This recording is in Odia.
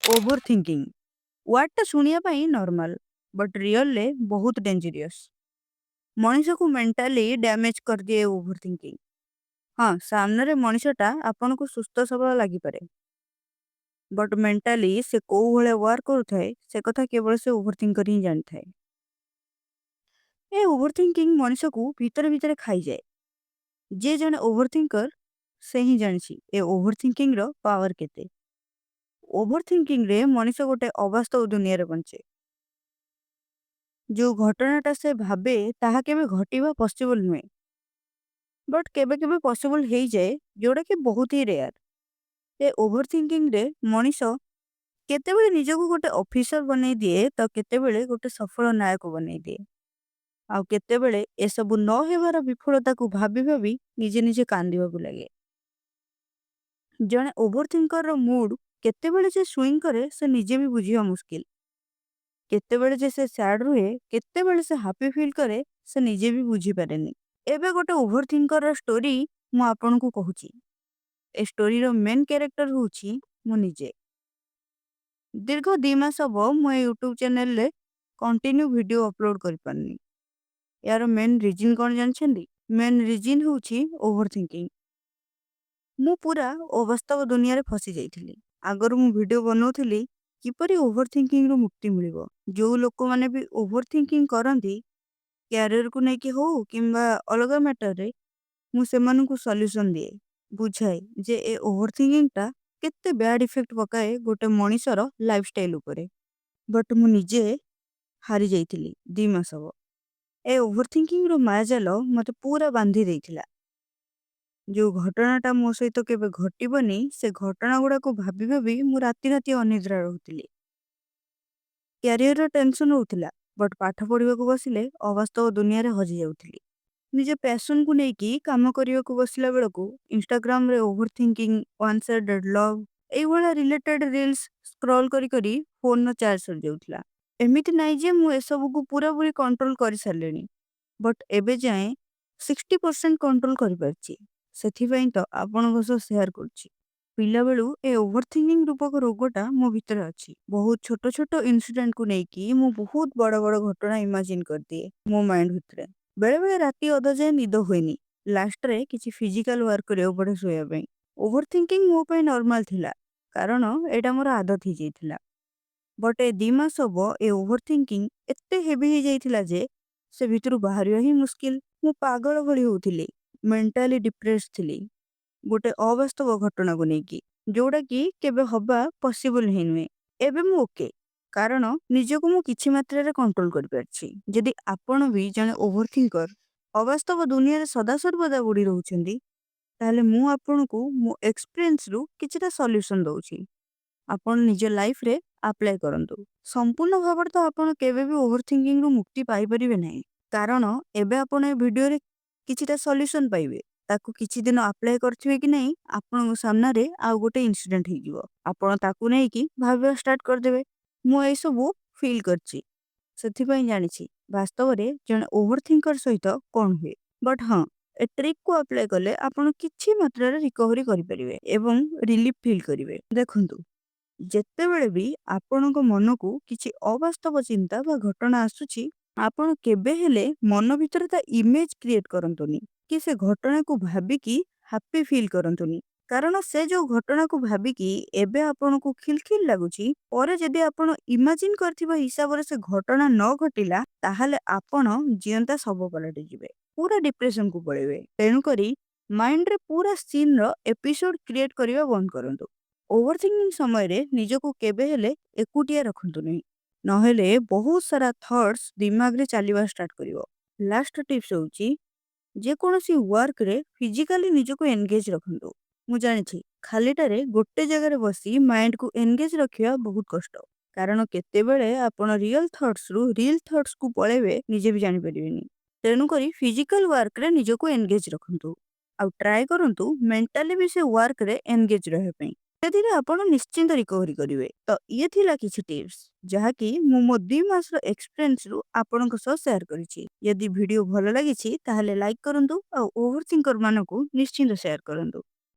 ଓଭର ଥିଙ୍କିଂ ୱାର୍ଡଟା ଶୁଣିବା ପାଇଁ ନର୍ମାଲ, ବଟ୍ ରିଅଲରେ ବହୁତ ଡେଞ୍ଜରିୟସ୍। ମଣିଷକୁ ମେଣ୍ଟାଲି ଡ୍ୟାମେଜ କରିଦିଏ ଓଭର ଥିଙ୍କିଂ। ହଁ, ସାମ୍ନାରେ ମଣିଷଟା ଆପଣଙ୍କୁ ସୁସ୍ଥ ସବଳ ଲାଗିପାରେ, ବଟ୍ ମେଣ୍ଟାଲି ସେ କୋଉ ଭଳିଆ ୱାର୍କ କରୁଥାଏ, ସେ କଥା କେବଳ ସେ ଓଭର ଥିଙ୍କର ହିଁ ଜାଣିଥାଏ। ଏ ଓଭର ଥିଙ୍କିଂ ମଣିଷକୁ ଭିତରେ ଭିତରେ ଖାଇଯାଏ। ଯିଏ ଜଣେ ଓଭର ଥିଙ୍କର, ସେ ହିଁ ଜାଣିଛି ଏ ଓଭର ଥିଙ୍କିଂର ପାୱାର କେତେ। ଓଭର ଥିଙ୍କିଂରେ ମଣିଷ ଗୋଟେ ଅବାସ୍ତବ ଦୁନିଆରେ ବଞ୍ଚେ। ଯୋଉ ଘଟଣାଟା ସେ ଭାବେ, ତାହା କେବେ ଘଟିବା ପସିବଲ ନୁହେଁ, ବଟ୍ କେବେ କେବେ ପସିବଲ ହେଇଯାଏ, ଯୋଉଟା କି ବହୁତ ହି ରେୟାର। ଏ ଓଭର ଥିଙ୍କିଂରେ ମଣିଷ କେତେବେଳେ ନିଜକୁ ଗୋଟେ ଅଫିସର ବନେଇ ଦିଏ ତ କେତେବେଳେ ଗୋଟେ ସଫଳ ନାୟକ ବନେଇ ଦିଏ, ଆଉ କେତେବେଳେ ଏସବୁ ନ ହେବାର ବିଫଳତାକୁ ଭାବି ଭାବି ନିଜେ ନିଜେ କାନ୍ଦିବାକୁ ଲାଗେ। ଜଣେ ଓଭର ଥିଙ୍କରର ମୁଡ୍ କେତେବେଳେ ଯେ ସୁଇଙ୍ଗ କରେ, ସେ ନିଜେ ବି ବୁଝିବା ମୁସ୍କିଲ। କେତେବେଳେ ଯେ ସେ ସ୍ୟାଡ୍ ରୁହେ, କେତେବେଳେ ସେ ହାପି ଫିଲ୍ କରେ, ସେ ନିଜେ ବି ବୁଝିପାରେନି। ଏବେ ଗୋଟେ ଓଭର ଥିଙ୍କରର ଷ୍ଟୋରି ମୁଁ ଆପଣଙ୍କୁ କହୁଛି। ଏ ଷ୍ଟୋରିର ମେନ୍ କ୍ୟାରେକ୍ଟର ହେଉଛି ମୁଁ ନିଜେ। ଦୀର୍ଘ 2 ମାସ ହବ ମୁଁ ଏ ୟୁଟ୍ୟୁବ ଚ୍ୟାନେଲରେ କଣ୍ଟିନ୍ୟୁ ଭିଡିଓ ଅପଲୋଡ କରିପାରୁନି। ଏହାର ମେନ୍ ରିଜିନ୍ କଣ ଜାଣିଛନ୍ତି? ମେନ୍ ରିଜିନ୍ ହେଉଛି ଓଭର ଥିଙ୍କିଂ। ମୁଁ ପୁରା ଅବାସ୍ତବ ଦୁନିଆରେ ଫସି ଯାଇଥିଲି। ଆଗରୁ ମୁଁ ଭିଡିଓ ବନଉଥିଲି କିପରି ଓଭର ଥିଙ୍କିଂରୁ ମୁକ୍ତି ମିଳିବ। ଯୋଉ ଲୋକମାନେ ବି ଓଭର ଥିଙ୍କିଂ କରନ୍ତି, କ୍ୟାରିୟରକୁ ନେଇକି ହଉ କିମ୍ବା ଅଲଗା ମ୍ୟାଟରରେ, ମୁଁ ସେମାନଙ୍କୁ ସଲ୍ୟୁସନ ଦିଏ, ବୁଝାଏ ଯେ ଏ ଓଭର ଥିଙ୍କିଂଟା କେତେ ବ୍ୟାଡ୍ ଇଫେକ୍ଟ ପକାଏ ଗୋଟେ ମଣିଷର ଲାଇଫଷ୍ଟାଇଲ ଉପରେ। ବଟ୍ ମୁଁ ନିଜେ ହାରି ଯାଇଥିଲି 2 ମାସ ହବ। ଏ ଓଭର ଥିଙ୍କିଂର ମାୟାଜାଲ ମତେ ପୁରା ବାନ୍ଧି ଦେଇଥିଲା। ଯୋଉ ଘଟଣାଟା ମୋ ସହିତ କେବେ ଘଟିବନି, ସେ ଘଟଣା ଗୁଡାକୁ ଭାବି ଭାବି ମୁଁ ରାତି ରାତି ଅନିଦ୍ରା ରହୁଥିଲି। କ୍ୟାରିୟରର ଟେନସନ ରହୁଥିଲା, ବଟ୍ ପାଠ ପଢିବାକୁ ବସିଲେ ଅବାସ୍ତବ ଦୁନିଆରେ ହଜି ଯାଉଥିଲି। ନିଜ ପ୍ୟାସନକୁ ନେଇକି କାମ କରିବାକୁ ବସିଲା ବେଳକୁ ଇନଷ୍ଟାଗ୍ରାମରେ over thinking, one sided love, ଏଇଭଳିଆ ରିଲେଟେଡ୍ ରିଲ୍ସ ସ୍କ୍ରଲ୍ କରି କରି ଫୋନର ଚାର୍ଜ ସରିଯାଉଥିଲା। ଏମିତି ନାହିଁ ଯେ ମୁଁ ଏସବୁକୁ ପୁରାପୁରି କଣ୍ଟ୍ରୋଲ କରିସାରିଲିଣି, ବଟ୍ ଏବେ ଯାଏଁ 60% କଣ୍ଟ୍ରୋଲ କରିପାରିଛି। ସେଥିପାଇଁ ତ ଆପଣଙ୍କ ସହ ସେୟାର କରୁଛି। ପିଲାବେଳୁ ଏ ଓଭର ଥିଙ୍କିଂ ରୂପକ ରୋଗଟା ମୋ ଭିତରେ ଅଛି। ବହୁତ ଛୋଟ ଛୋଟ ଇନସିଡେଣ୍ଟକୁ ନେଇକି ମୁଁ ବହୁତ ବଡ ବଡ ଘଟଣା ଇମାଜିନ କରିଦିଏ ମୋ ମାଇଣ୍ଡ ଭିତରେ। ବେଳେ ବେଳେ ରାତି ଅଧ ଯାଏଁ ନିଦ ହୁଏନି। ଲାଷ୍ଟରେ କିଛି ଫିଜିକାଲ ୱାର୍କ କରିବାକୁ ପଡେ ଶୋଇବା ପାଇଁ। ଓଭର ଥିଙ୍କିଂ ମୋ ପାଇଁ ନର୍ମାଲ ଥିଲା, କାରଣ ଏଇଟା ମୋର ଆଦତ ହେଇଯାଇଥିଲା। ବଟ୍ ଏ 2 ମାସ ହବ ଏ ଓଭର ଥିଙ୍କିଂ ଏତେ ହେଭି ହେଇଯାଇଥିଲା ଯେ ସେ ଭିତରୁ ବାହାରିବା ହିଁ ମୁସ୍କିଲ। ମୁଁ ପାଗଳ ଭଳି ହଉଥିଲି, ମେଣ୍ଟାଲି ଡିପ୍ରେସ ଥିଲି ଗୋଟେ ଅବାସ୍ତବ ଘଟଣାକୁ ନେଇକି, ଯୋଉଟା କି କେବେ ହବା ପସିବଲ ହିଁ ନୁହେଁ। ଏବେ ମୁଁ ଓକେ, କାରଣ ନିଜକୁ ମୁଁ କିଛି ମାତ୍ରାରେ କଣ୍ଟ୍ରୋଲ କରିପାରିଛି। ଯଦି ଆପଣ ବି ଜଣେ ଓଭର ଥିଙ୍କର, ଅବାସ୍ତବ ଦୁନିଆରେ ସଦାସର୍ବଦା ବୁଡି ରହୁଛନ୍ତି, ତାହେଲେ ମୁଁ ଆପଣଙ୍କୁ ମୋ ଏକ୍ସପିରିଏନ୍ସରୁ କିଛିଟା ସଲ୍ୟୁସନ ଦଉଛି। ଆପଣ ନିଜ ଲାଇଫରେ ଆପ୍ଲାଏ କରନ୍ତୁ। ସମ୍ପୂର୍ଣ୍ଣ ଭାବରେ ତ ଆପଣ କେବେ ବି ଓଭର ଥିଙ୍କିଂରୁ ମୁକ୍ତି ପାଇପାରିବେ ନାହିଁ, କାରଣ ଏବେ ଆପଣ ଏ ଭିଡିଓରେ କିଛିଟା ସଲ୍ୟୁସନ ପାଇବେ, ତାକୁ କିଛି ଦିନ ଆପ୍ଲାଏ କରିଥିବେ କି ନାହିଁ, ଆପଣଙ୍କ ସାମ୍ନାରେ ଆଉ ଗୋଟେ ଇନସିଡେଣ୍ଟ ହେଇଯିବ, ଆପଣ ତାକୁ ନେଇକି ଭାବିବା ଷ୍ଟାର୍ଟ କରିଦେବେ। ମୁଁ ଏଇସବୁ ଫିଲ୍ କରିଛି, ସେଥିପାଇଁ ଜାଣିଛି ବାସ୍ତବରେ ଜଣେ ଓଭର ଥିଙ୍କର ସହିତ କଣ ହୁଏ। ବଟ୍ ହଁ, ଏ ଟ୍ରିକକୁ ଆପ୍ଲାଏ କଲେ ଆପଣ କିଛି ମାତ୍ରାରେ ରିକଭରି କରିପାରିବେ ଏବଂ ରିଲିଫ ଫିଲ୍ କରିବେ। ଦେଖନ୍ତୁ, ଯେତେବେଳେ ବି ଆପଣଙ୍କ ମନକୁ କିଛି ଅବାସ୍ତବ ଚିନ୍ତା ବା ଘଟଣା ଆସୁଛି, ଆପଣ କେବେ ହେଲେ ମନ ଭିତରେ ତା ଇମେଜ କ୍ରିଏଟ କରନ୍ତୁନି କି ସେ ଘଟଣାକୁ ଭାବିକି ହାପି ଫିଲ୍ କରନ୍ତୁନି। କାରଣ ସେ ଯୋଉ ଘଟଣାକୁ ଭାବିକି ଏବେ ଆପଣଙ୍କୁ ଖିଲଖିଲ ଲାଗୁଛି, ପରେ ଯଦି ଆପଣ ଇମାଜିନ କରିଥିବା ହିସାବରେ ସେ ଘଟଣା ନ ଘଟିଲା, ତାହେଲେ ଆପଣ ଜିଅନ୍ତା ଶବ ପାଲଟି ଯିବେ, ପୁରା ଡିପ୍ରେସନକୁ ପଳେଇବେ। ତେଣୁକରି ମାଇଣ୍ଡରେ ପୁରା ସିନ୍ର ଏପିସୋଡ କ୍ରିଏଟ କରିବା ବନ୍ଦ କରନ୍ତୁ। ଓଭର ଥିଙ୍କିଂ ସମୟରେ ନିଜକୁ କେବେ ହେଲେ ଏକୁଟିଆ ରଖନ୍ତୁ ନାହିଁ, ନହେଲେ ବହୁତ ସାରା ଥଟ୍ସ ଦିମାଗରେ ଚାଲିବା ଷ୍ଟାର୍ଟ କରିବ। ଲାଷ୍ଟ ଟିପ୍ସ ହେଉଛି, ଯେକୌଣସି ୱାର୍କରେ ଫିଜିକାଲି ନିଜକୁ ଏନଗେଜ ରଖନ୍ତୁ। ମୁଁ ଜାଣିଛି, ଖାଲିଟାରେ ଗୋଟେ ଜାଗାରେ ବସି ମାଇଣ୍ଡକୁ ଏନଗେଜ ରଖିବା ବହୁତ କଷ୍ଟ, କାରଣ କେତେବେଳେ ଆପଣ ରିଅଲ ଥଟ୍ସରୁ ରିଲ୍ ଥଟ୍ସକୁ ପଳେଇବେ, ନିଜେ ବି ଜାଣିପାରିବେନି। ତେଣୁକରି ଫିଜିକାଲ ୱାର୍କରେ ନିଜକୁ ଏନଗେଜ ରଖନ୍ତୁ ଆଉ ଟ୍ରାଏ କରନ୍ତୁ ମେଣ୍ଟାଲି ବି ସେ ୱାର୍କରେ ଏନଗେଜ ରହିବା ପାଇଁ। ସେଥିରେ ଆପଣ ନିଶ୍ଚିନ୍ତ ରିକଭରି କରିବେ। ତ ଇଏ ଥିଲା କିଛି ଟିପ୍ସ, ଯାହାକି ମୁଁ ମୋ 2 ମାସର ଏକ୍ସପିରିଏନ୍ସରୁ ଆପଣଙ୍କ ସହ ସେୟାର କରିଛି। ଯଦି ଭିଡିଓ ଭଲ ଲାଗିଛି, ତାହେଲେ ଲାଇକ୍ କରନ୍ତୁ ଆଉ ଓଭର ଥିଙ୍କର ମାନଙ୍କୁ ନିଶ୍ଚିନ୍ତ ସେୟାର କରନ୍ତୁ।